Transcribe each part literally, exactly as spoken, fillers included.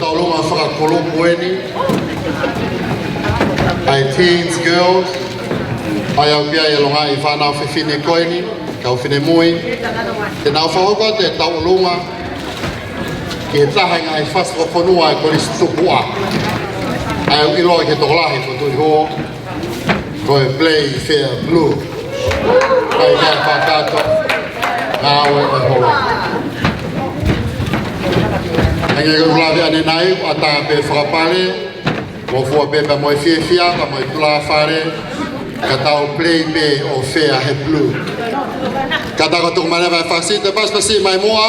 Taulunga fakakulupu eni ʻa e teens, girls, ʻa ia ʻoku ʻi ai e longaʻi fānau fefine ko eni, kau finemui, te nau fakahoko atu e taulunga ki he taha e ngaahi fasi fakafonua ʻa e Kolisi Tupuʻa, ʻa ia ʻoku ʻiloa ki he tokolahi ko Tuʻihuo, ko e Playfair Blue. Kae fakakakato, ngāue ʻa e holo. Hangē ko e lave ʻanenai, ʻatā pē fakapale, mo fua pē pea mo e fiefia, pea mo e tulafale, ka tau play pē ʻo fair he blue. Ka tau tuku mai leva e fasi, te pasipasi mai muʻa,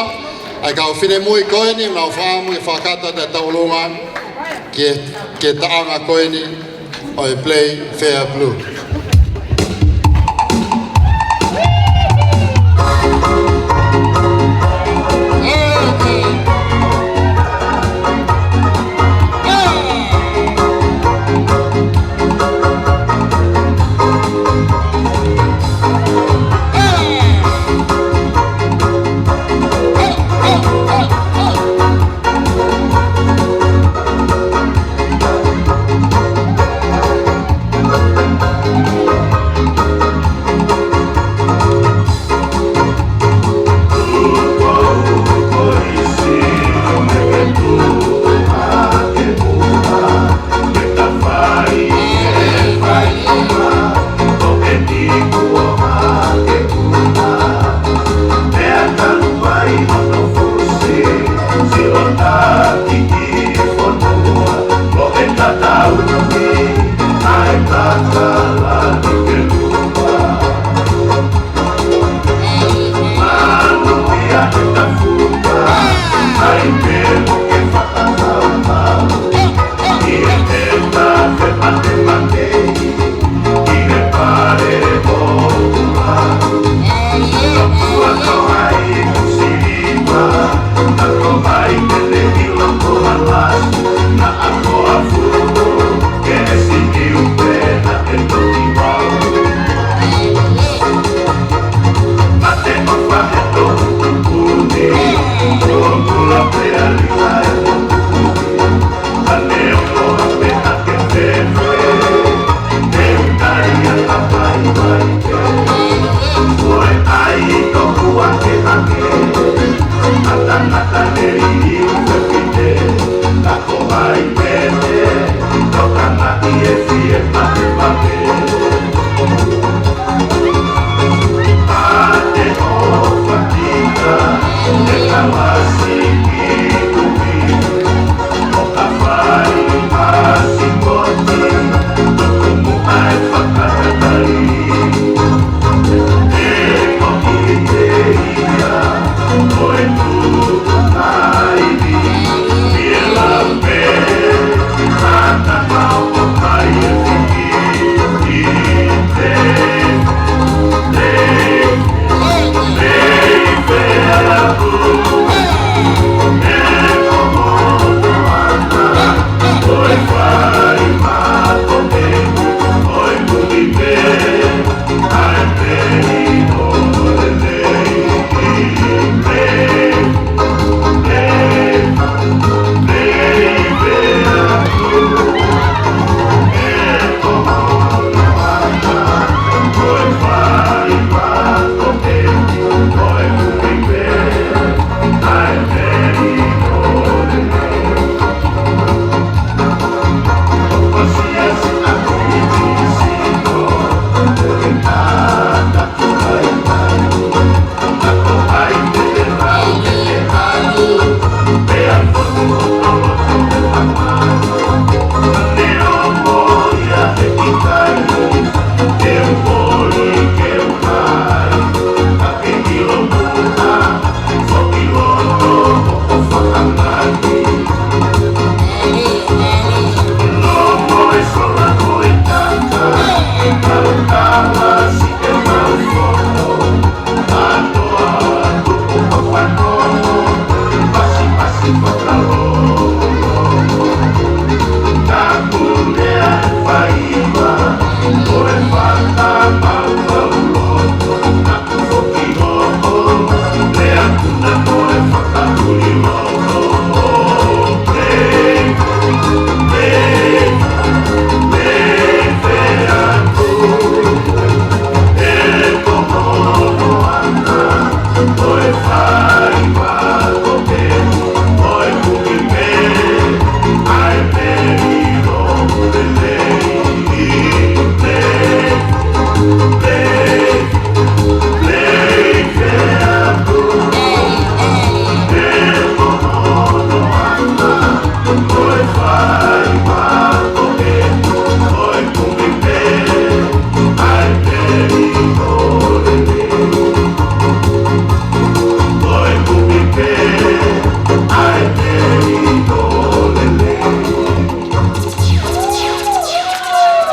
ʻa e kau finemui ko eni, nau fakaʻamu ke fakakakato atu e taulunga ki he, ki he taʻanga ko eni ʻo e Playfair Blue.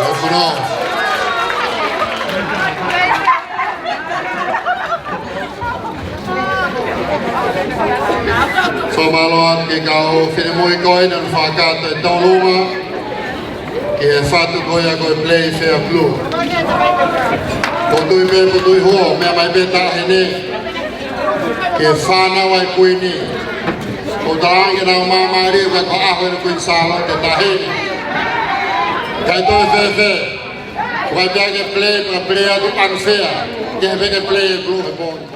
Lofuna. Fakamālō atu ki he kau finemui ko ē naʻa nau fakakakato e tōlunga ki he fatu ko ia ko e Playfair Blue. Ko e tui pē, ko e tui huo, meʻa mai pē taʻahine ki he fānau ʻa e Kuini. ʻOku ou talaange naʻa nau māmālie, ka ko e ʻaho eni Kuini Sālote Taʻahine. Kae toe fēfē, ʻoku ʻikai pē ke play, ka play atu unfair. Ke he pē ke play e Blue he pō ni.